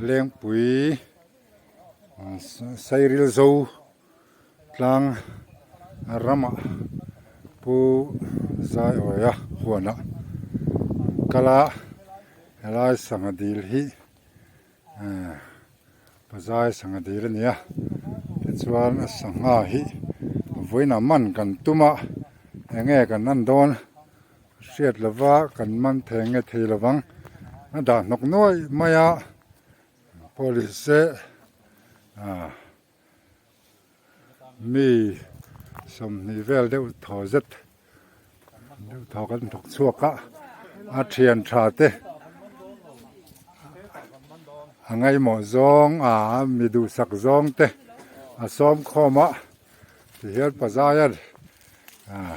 Lengpui Sairil zo tlang ramah Pu Zaiawia huanah kal a helai sangha dil hi Pazai sangha dil a ni a tichuan a sangha hi vawiinah man kan tum a eng nge kan en dawn hriat lova kan man thei nge thei lovang a dah hnawk nuai mai a police ah Mi 20 vel deuh thaw zet deuh thaw kan thawk chhuak a a thian tha te a ngaimawh zawng a mi duhsak zawng te a sawm khawm a tihian pazaian ah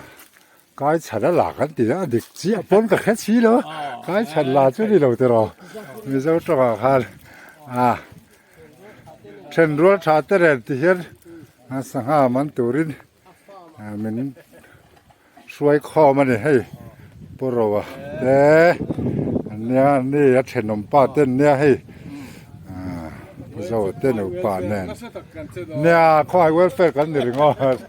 Kai chhan a la kan ti a, a dik chiah pawn ka hre si lo a, kai chhan la chu ni lo tiraw Mizo tawngah khan a then rual tha te ren ti hian a sangha man turin min hruai khawm a ni hei Pu Roa te ania ni a thenawm pa te an nia hei Pu Zoa te nupa nen nia khawngaih welfare kan ni ringawt.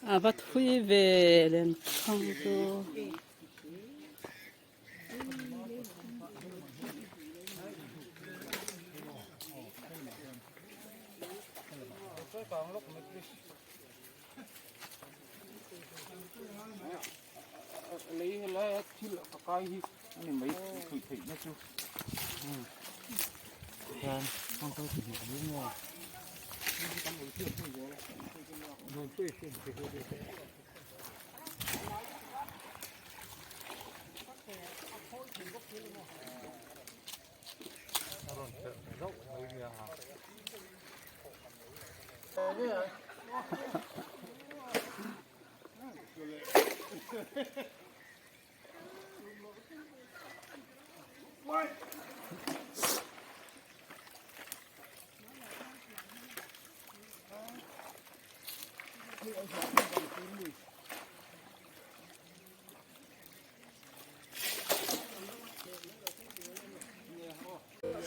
A va thui ve lenkhang chu.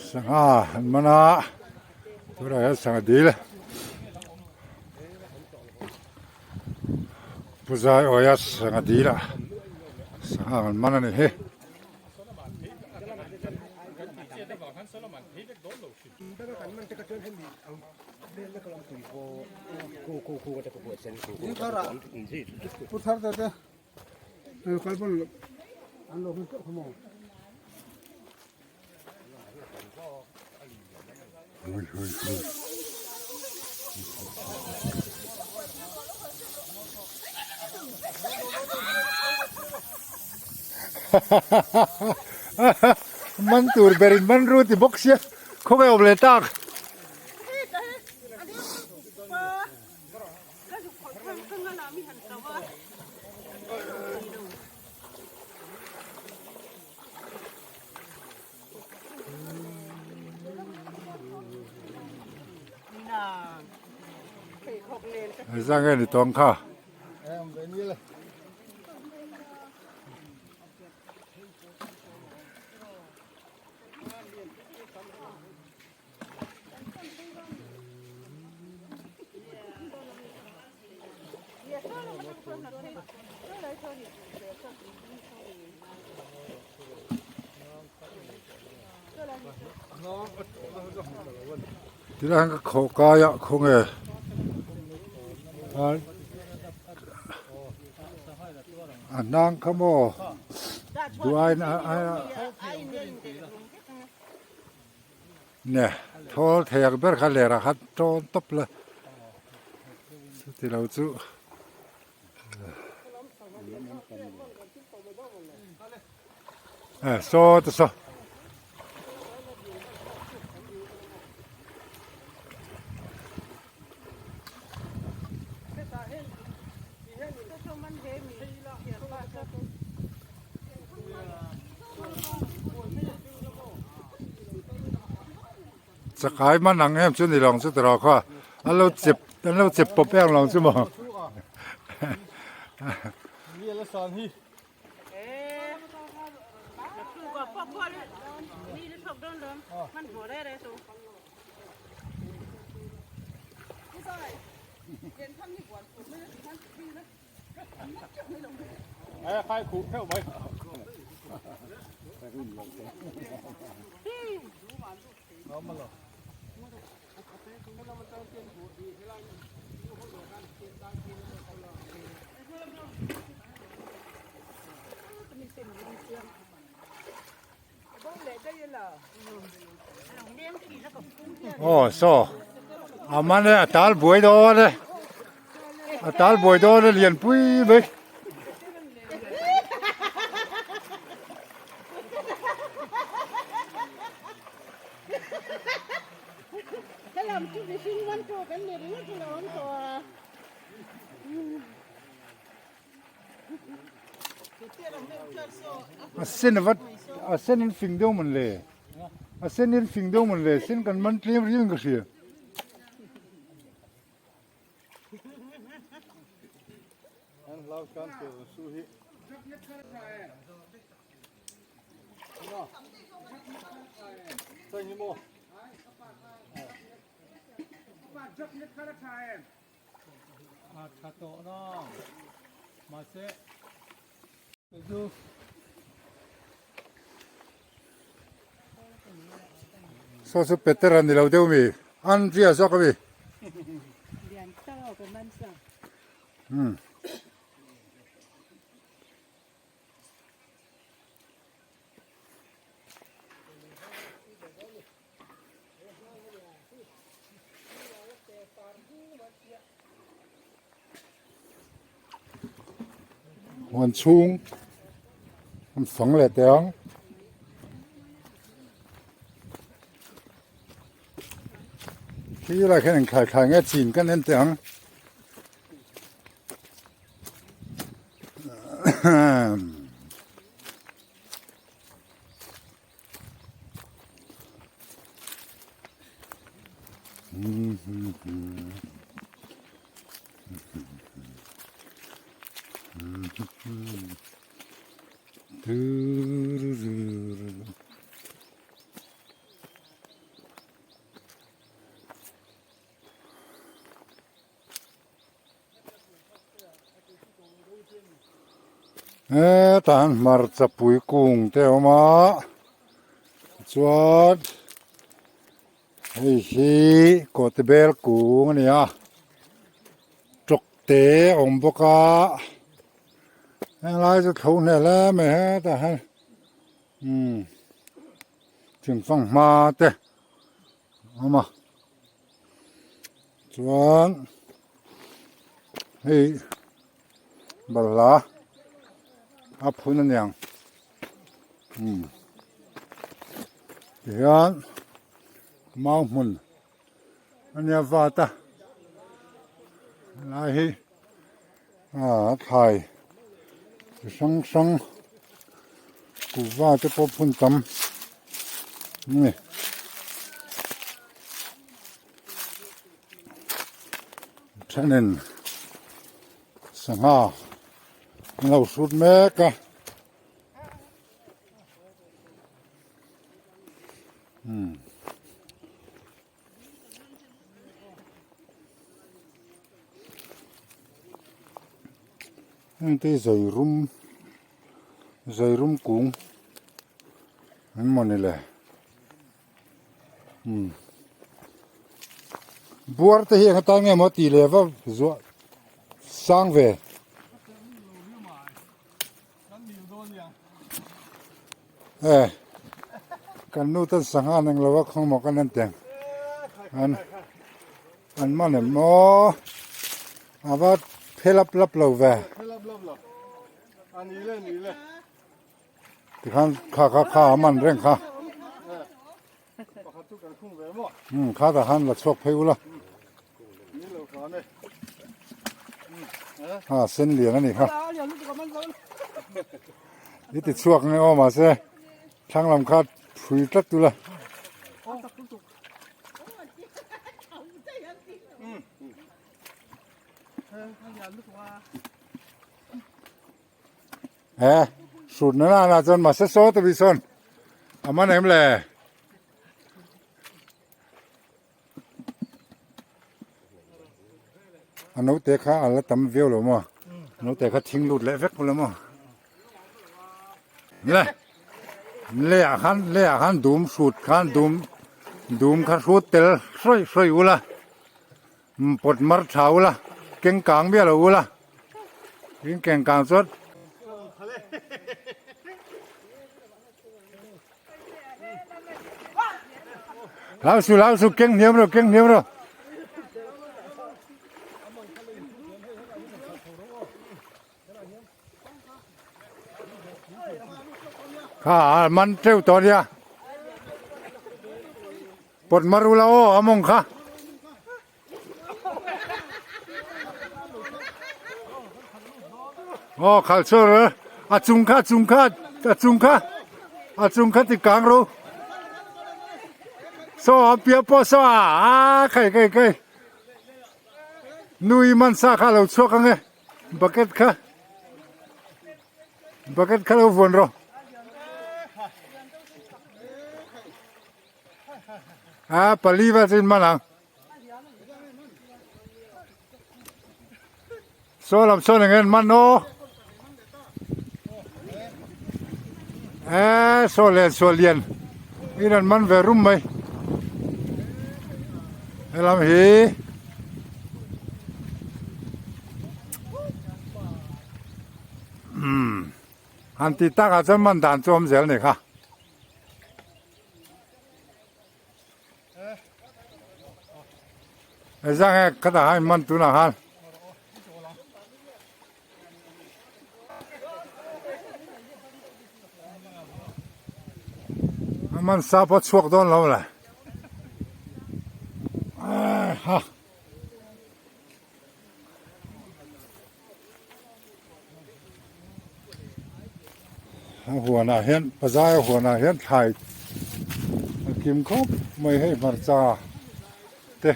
Sangha an man a tunah hian sangha dil Pu Zaiawia sangha dil ah sangha an man a ni hi. Man tur berin man ru ti bawk sia khawnge awm leh tak. Zang nge ni tawng kha. Tilai hian ka khawh kai a khawnge a hnang kha maw duain a Ne thawl thei ang ber kha ler ah khan tawn tawp la chuti lo chu eh saw te saw. Chakai man ang em chu ni lo ang chu tiraw kha an lo chep an lo chep pawp em lo ang chu maw. Aw saw a man e a tal buai dawn e a tal buai dawn e lian pui mai. A sen a vat a sen in fing deuh mawn le a sen in fing deuh mawn le sen kan man tlem riau in ka hria. A tha tawh na mahse chu Saw chu Peter a ni lo deuh mi Andrea zawk a mi. Umm. Huan chhung an fang leh teh ang. Khi lai khian engthlai thlai nge chin kan en teh ang. Hetah hian hmarcha pui kung te a awm a chuan hei hi kawhte bel kung a ni a tawk te a awm bawk a helai chu tho hneh hle mai hetah hian umm thingfang hma te a awm a. Chuan hei balhla a phun a niang umm tihian mau hmun a nia vat a helai hi ah thlai chi hrang hrang kuhva te pawh phun tam a ni. Thenin. Sangha an lo hrut mek a. Umm. Heng te zai rum zai rum kung eng maw ni le umm buar te hi eng atan nge maw tih leh va zuah sang ve. E kan nu ten sangha neng lo a khawng maw kan en teng an an man em maw a va phe lap lap lo ve tikhan kha kha kha a man reng kha um kha tah khan la chhuak phei ula ha sen lian a ni kha i ti chhuak nge aw mahse thlang lam kha phui tlat ula He hrut na na na chuan mahse saw ta bih sawn a man em le. A naute kha a la tam viau lo maw a naute kha thing lut leh vek lo maw le le ah khan le ah khan dum hrut khan dum dum kha hrut tel hrawih hrawih ula pawt mar tha ula keng kang miah lo ula tin keng kang chuan Lau su lau su keng hniam ro keng hniam ro. Kha man teu to nia. Pot maru la o among kha. Aw khal chur a chung kha chung kha a chung kha a chung kha ti kang ro so a pia pawh saw a a khai kai kai nui man sa kha lo chhuak ange bucket kha bucket kha lo vuan ro. A pali va chin man ang. Saw lam sawn eng en man aw. E saw len saw lian. In an man ve rum mai. Helam hi um han ti takah chuan man dan chu awm zel ni kha. Zang e khatah khan man tunah khan a man sa pawh chhuak dawn lo le ha. A huanah hian pazai a huanah hian thlai a kim khawp mai hei hmarcha te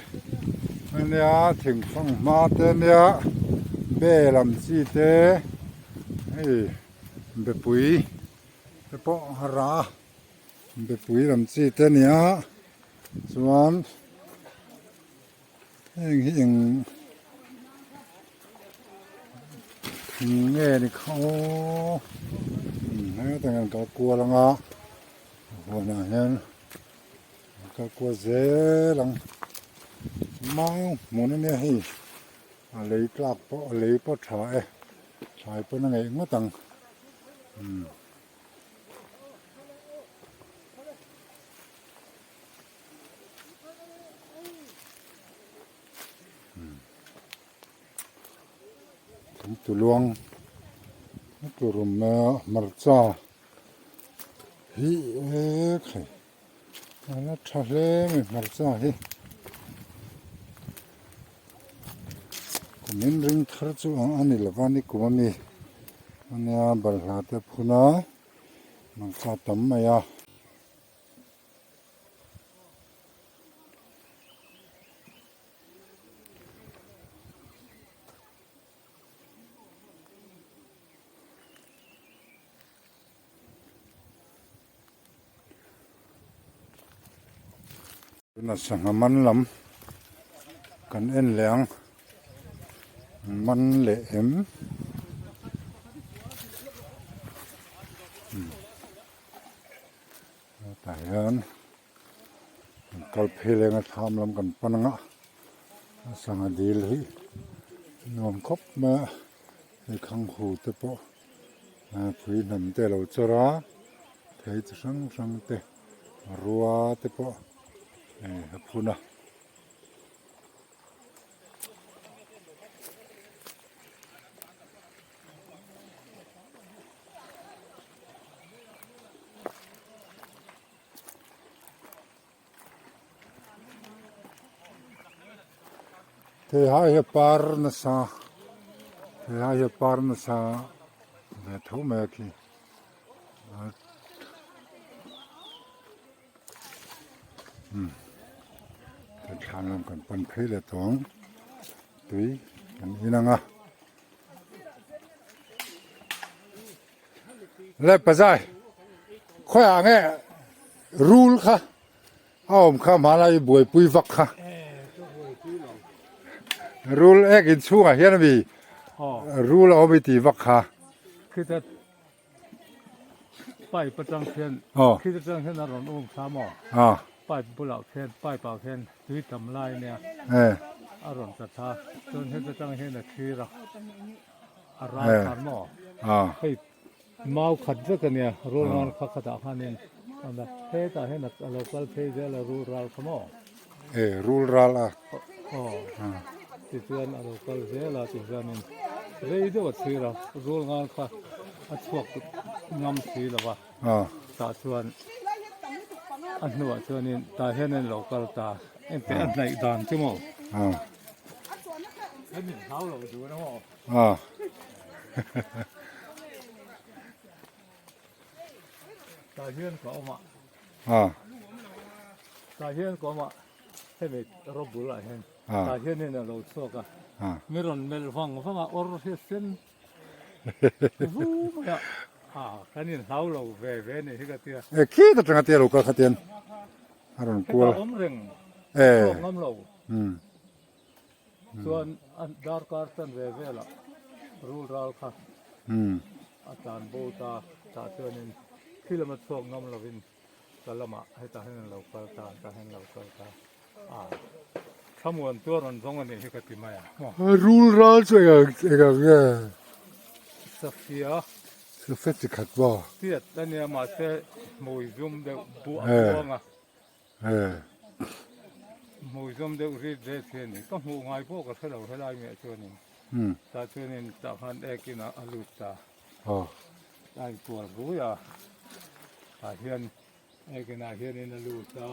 ania thingfang hma te ania bel ang chi te hei bepui te pawh a rah a bepui lam chi te ania chuan. Heng hi eng thing nge ni kha aw hetah hian kal kual ang a huanah hian kal kual zel ang mau hmun ania hei a lei tlak pawh a lei pawh tha e thlai pawn a ngeih ngawt ang umm. Tuluang turum hmarcha hi ekhai a la tha hle mai hmarcha hi kumin ring thar chu ang a ni lova ni kum ami ania balhla te a phun a hmarcha tam mai a. Tuna sangha man lam kan en leh ang man leh em tah hian kan kal phei leng a thlam lam kan pan ang a sangha dil hi nuam khawp mai a hei khang hu te pawh phui hnam te a lo chawr a thei chi hrang hrang te. Rua te pawh hei a phun a. Thei hi a par nasa thei hi a par nasa ve tho mai a khi. Thlan lam kan pan phei leh tawh ang tui kan in ang a le pazai khawiah nge rul kha a awm kha hmanlai buaipui vak kha rul ek inchhungah hian ami rul a awm i tih vak kha. Pipe atang khian khit atang hian a rawn um thla maw? Pipe bulah khian pipe ah khian tui tam lai ania a rawn tla thla chuan heta tang hian a thlir a a ral khan maw? Hei mau khat vek ania rul ngan kha khatah khanin hetah hian a lo kal phei zel a rul ral kha maw? Rul ral a. Aw tichuan a lo kal zel a tichuanin rei deuh a thlir a rul ngan kha a chhuak ngam si lo va tah chuan a hnuah chuanin tah hian an lo kal ta engte a hnaih dan chu maw hemi hlau lo dun a maw tah hian ka awm a tah hian ka awm a. Hemi rawp bulah hian tah hianin a lo chhuak a, mi rawn melh vang vang a, awr hi a sen vu mai a, a kan inhlau lo ve ve a nih hi ka tia. E khit atanga tia lo kal kha tian a rawn kual. Heta awm reng chhuak ngam lo chuan a darkar chan ve velah rul ral kha a tlan bo ta, tah chuanin khi lama chhuak ngam lovin. Ka lamah hetah hian an lo kal ta, tah hian an lo kal ta a, thlamuan chu a rawn zawng a nih hi ka ti mai a. Rul ral chu eng ang eng ang nge? Safia. Safia chi khat maw? Tiat a nia mahse hmui zum deuh buah buang a. Hmui zum deuh rit ret hi a ni. Ka hmuh ngai pawh ka hre lo helai meh chuanin. Tah chuanin tah khan ek in a lut ta. A inkual rui a, tah hian ekin ah hianin a lut a.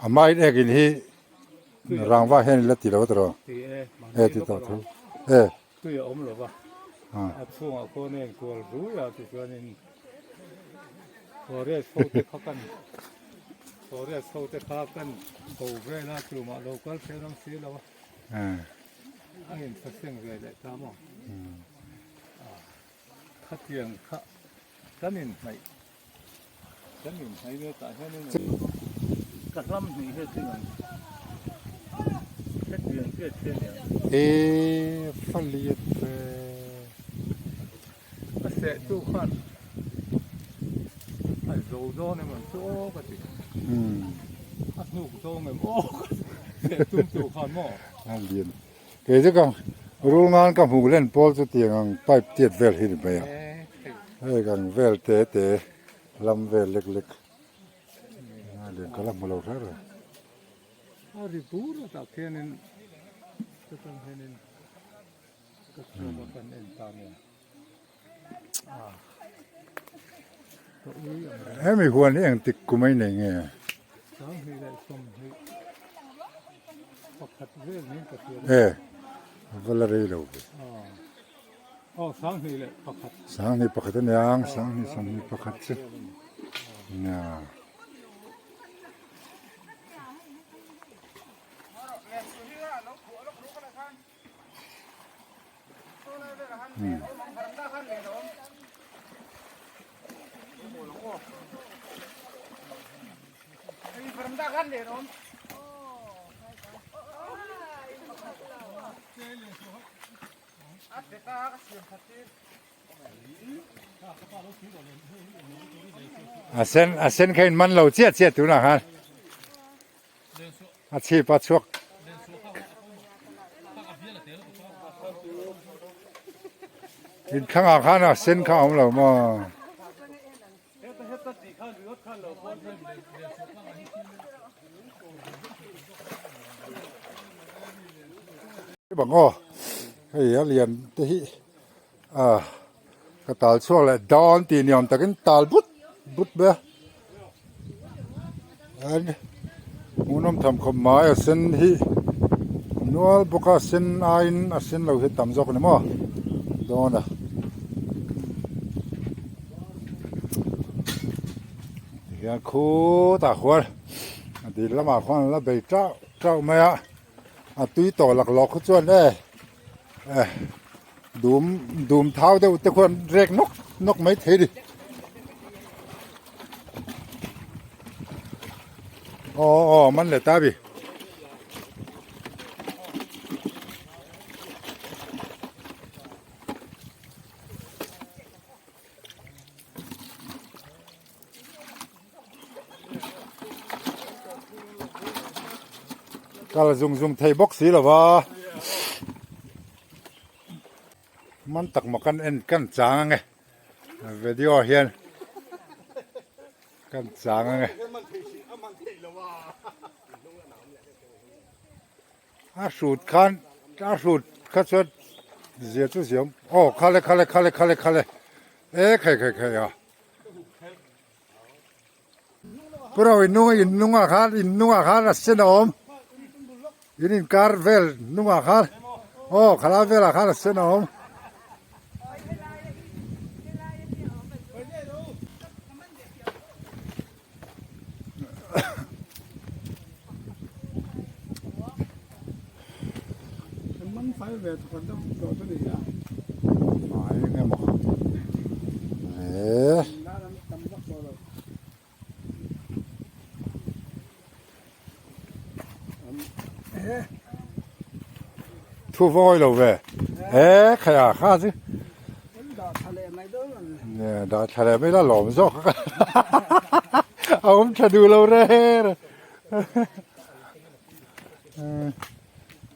A hmain ekin hi rangva hian ila ti lo a tiraw? Ti e, e ti tawh thu. E. Tui a awm lo va, a chhungah khawn a inkual rui a tichuanin forest ho te kha kan forest ho te kha kan ko vel a tumah lo kal theih ram si lo a, a inthaseng ve leh ta maw? Khatiang kha kan inhnaih kan inhnaih ve tah hian in ka hlam hnih hi a tling ang hetiang chiah chiah a ni ang. E faliat ve. A seh tu khan a zo dawn em ang chu aw ka ti. A hnuk zawng em aw ka ti seh tum tu khan maw. A lian. Kei chu ka rul ngan ka hmuh len pawl chu tiang ang pipe tiat vel hi ni mai a, hei kan vel te te lam vel lek lek a lian ka la hmu lo hrer a. A ri bur a tah khianin chutang hianin ka chhuak a kan en ta nia. Hemi huan hi engtik kum a inei nge? E, a va la rei lo ve. Sanghnih pakhat a niang, sanghnih sawmhnih pakhat chu. Nia. A sen a sen kha in man lo chiah chiah tunah khan a chhip a chhuak. In thlangah khan a sen kha a awm lo maw? Bang aw hei a lian te hi ah ka tal chhuak leh dawn tih ni awm takin tal but but mai a an hmuhnawm tham khawp mai a sen hi nual bawk a sen aiin a sen lo hi tam zawk a ni maw dawn a. Tihian khutah khuan a dil lamah khuan an la bei tauh tauh mai a a tui tawh laklawk khu chuan e eh dum dum thau deuh te khuan rek nawk nawk mai thei a ni aw aw man leh ta bi. Kal zung zung thei bawk si lova man tak maw kan en kan chang ange video ah hian kan chang ange A hrut khan a hrut kha chuan zia chu ziam aw khale khale khale khale khale e khai khai khai a puro in nung in nungah khan in nungah khan a sen a awm in inkar vel nungah khan aw khalai velah khan a sen a awm. Fai nge maw le Thu vawi lo ve e khai a kha chu dah thla leh mai la lawm zawk a a awm tha duh lo re re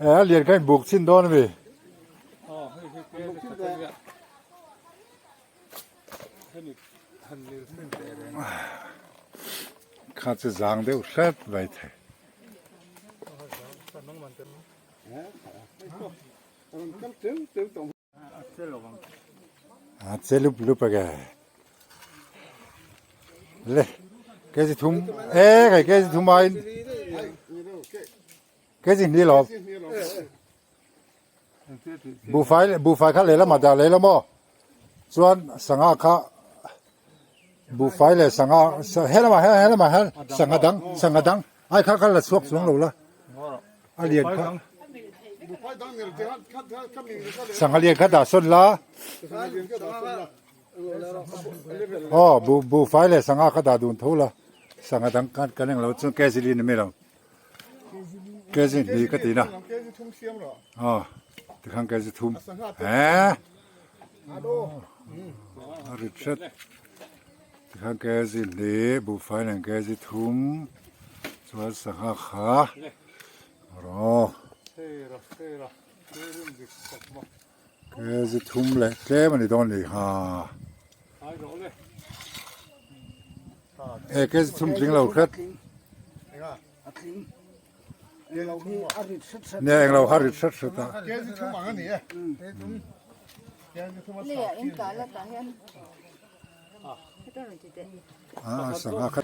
e a lian kha in buk chin dawn a mi. Kha chu zang deuh hret mai thei. A che lup lup age. Le ke chi thum e kai ke chi thum ai ke chi ni lo. Buhfai buhfai kha lehlamah dah leh la maw chuan sangha kha buhfai leh sangha helamah hian helamah hian sangha dang sangha dang ai kha kha la chhuak chuang lo la a lian kha sangha lian kha dah sawn la aw buh buhfai leh sangha kha dah dun tho la sangha dang khan kan englo chuan kejili ni mai lo. Kg hnih ka ti na aw tikhan kg thum eh a rit hret tikhan kg hnih buhfai nen kg thum chuan sangha kha rawh kg thum leh tlem a ni dawn ni ha e kg thum tling lo hret. Nia englo kha rit hret hret a. A sangha kha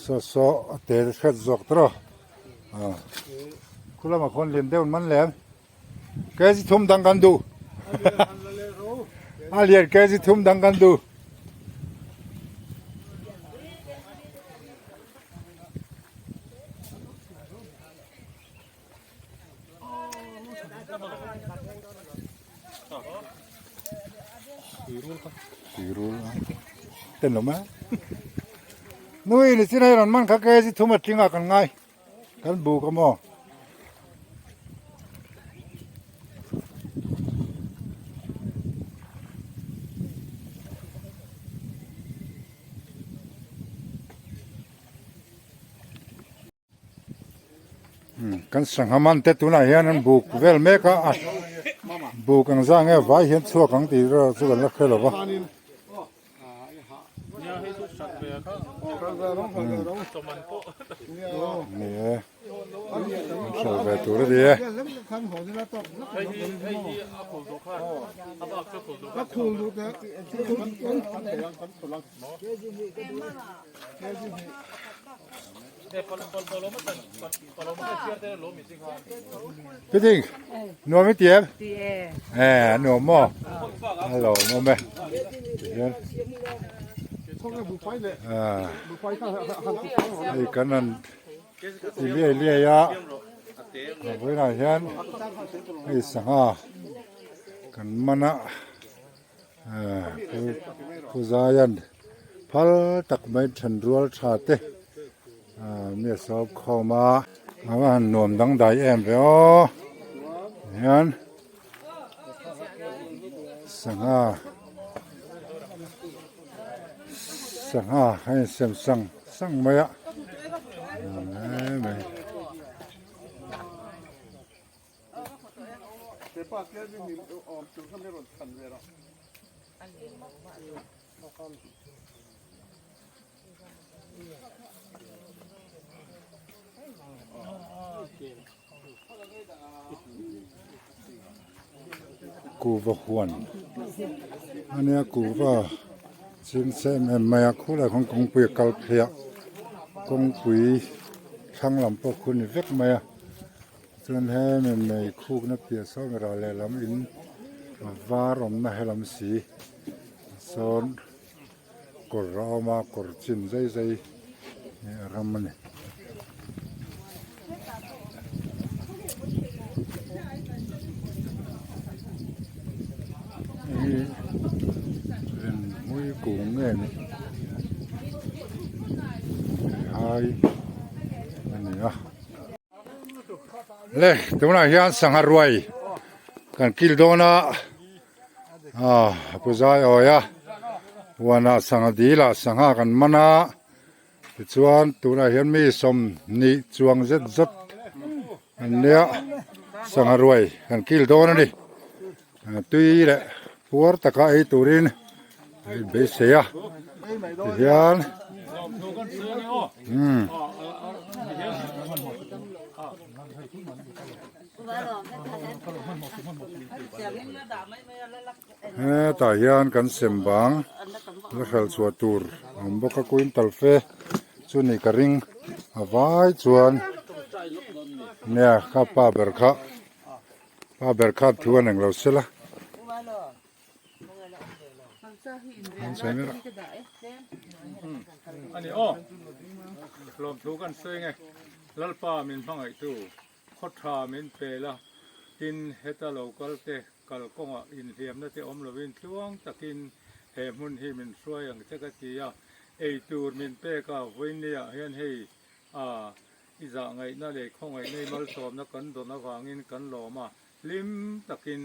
saw saw a te hret zawk tawh a khu lamah khawn lian deuh an man leh ang kg thum dang kan duh a lian kg thum dang kan duh. Tuirul ten lo mai nui ni chin hei rawn man kha ke chi thum a tling a kan ngai kan buk a maw. Kan sangha man te tunah hian an buk vel mek a, a buk ang zah nge vai hian chhuak ang tih erawh chu kan la hre lo va. Ni e, an hral ve tur a ni e. Piting, nuam i ti em? Ti e. Eh, nuam maw? A lo nuam e. Tihian. Ah. Hei kan han ti liai liai a. A vawiinah hian hei sangha kan man a. Ah, pu pu Zaian phal tak mai then rual tha te ah mi a sawp khawm a a va han nuam dangdai em ve aw hian sangha sangha a insem sang sang mai a nuam hle mai. Kuhva huan ania kuhva ching che em em mai a khulai khawn kawngpui a kal phei a kawngpui thlang lam pawh khu ni vek mai a. Chuan hemi mei khukna piah sawn ral lehlam in a var awmna helam si sawn kawr a awm a kawr chin zai zai a ram a ni. Hei hi rinhmui kung nge ni theihai a ni a. Le tunah hian sangha ruai kan kil dawn a ah pu zai awi a huanah sangha dil ah sangha kan man a tichuan tunah hian mi sawmhnih chuang zet zet an nia sangha ruai kan kil dawn a ni tui leh puar taka ei turin a inbeisei a tihian umm hetah hian kan sem bang la hralh chhuah tur a awm bawk a quintal fe chu ni ka ring a vai chuan nia kha pa ber kha. Pa ber kha thu an englo sela. An sawi mai rawh. Ani aw. Lawm thu kan sawi nge. Lalpa min hmangaihtu khaw tha min pe la. Tin heta lo kal te kal kawngah inhliamna te awm lovin tluang takin he hmun hi min hruai ang che ka ti a. Ei tur min pek a vawinia hian hei a I zahngaihna leh khawngaihna i malsawmna kan dawn avangin kan lawm a, hlim takin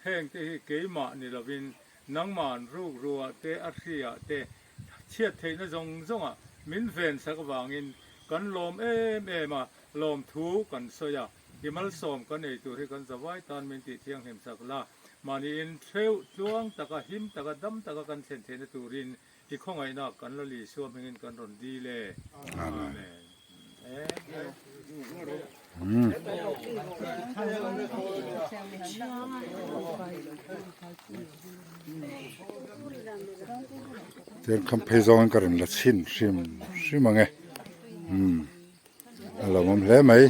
hengte hi keimah ni lovin nangma'n rukruah te a hriah te chhiat theihna zawng zawngah min vensak avangin kan lawm em em a, lawmthu kan sawi a, i malsawm kan ei tur hi kan zavai tan min tih thianghlim sak la, mahniin hreuh tluang taka him taka dam taka kan thlen theihna turin I khawngaihna kan la Isua hmingin kan rawn dil e. Amen. Chuan kham phei zawngin ka rawn la chhin hrim hrim ang e. A lo awm hle mai.